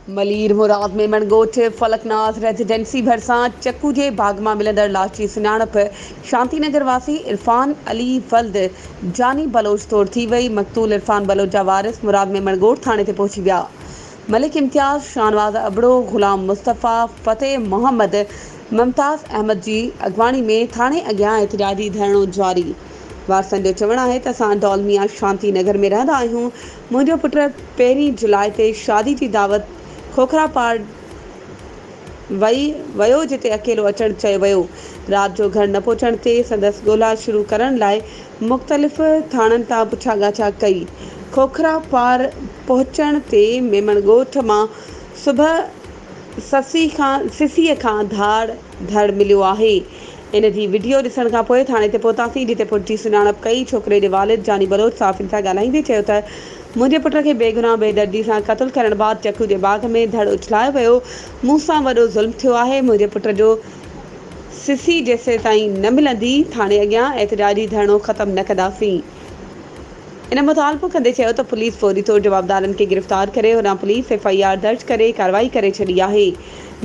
ملير مراد ميمڻ ڳوٺ فلڪ ناز ريزيڊنسي ڀرسان چڪو جي باغ مان ملندڙ لاش جي سڃاڻپ شانتي نگر واسي عرفان علي ولد جاني بلوچ طور ٿي وئي، مقتول عرفان بلوچ جا وارث مراد ميمڻ ڳوٺ ٿاڻي تي پهچي ويا، ملڪ امتياز، شاهنواز ابڙو، غلام مصطفيٰ، فتح محمد، ممتاز احمد جي اڳواڻي ۾ ٿاڻي اڳيان احتجاجي ڌرڻو جاري، وارثن جو چوڻ آهي ته اسان ڊولميا شانتي نگر ۾ رهندا آهيون، منهنجو پٽ پهرين جولاء تي شادي جي دعوت کوکرا پار وئي ويو جتي اڪيلو اچڻ چيو ويو. رات جو گهر نه پهچڻ تي سندس ڳولا شروع ڪرڻ لاء مختلف ٿاڻن تان پڇا ڳاڇا ڪئي. کوکرا پار پهچڻ تي ميمڻ ڳوٺ مان صبح سسي کان سسيء کان ڌاڙ ڌڙ مليو آهي. ان جي وڊيو ڏسڻ کان پوء ٿاڻي تي پهتاسين جتي پٽ جي سڃاڻپ ڪئي. ڇوڪري جي والد جاني بلوچ صحافين سان ڳالهائيندي چيو ته منهنجي پٽ کي بيگناهه بيدردي سان قتل ڪرڻ بعد چڪو جي باغ ۾ ڌڙ اڇلايو ويو، مون سان وڏو ظلم ٿيو آهي، منهنجي پٽ جو سسي جيسيتائين نه ملندي ٿاڻي اڳيان احتجاجي ڌرڻو ختم نه ڪنداسين. هن مطالبو ڪندي چيو ته پوليس فوري طور جوابدارن کي گرفتار ڪري هوڏانهن پوليس ايف I R درج ڪري ڪارروائي ڪري ڇڏي آهي،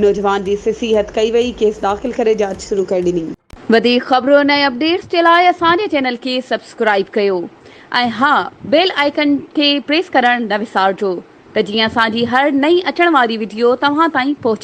نوجوان جي سسي هٿ ڪئي وئي، ڪيس داخل ڪري جاچ شروع ڪري ڏني. وڌيڪ خبرن ۽ اپڊيٽس جي لاء اسان جي چينل کي سبسڪرائيب ڪيو ۽ ها بيل آئيڪن کي پريس ڪرڻ نه وسارجو ته جيئن اسان جي هر نئين اچڻ واري وڊيو توهان تائين پهچي.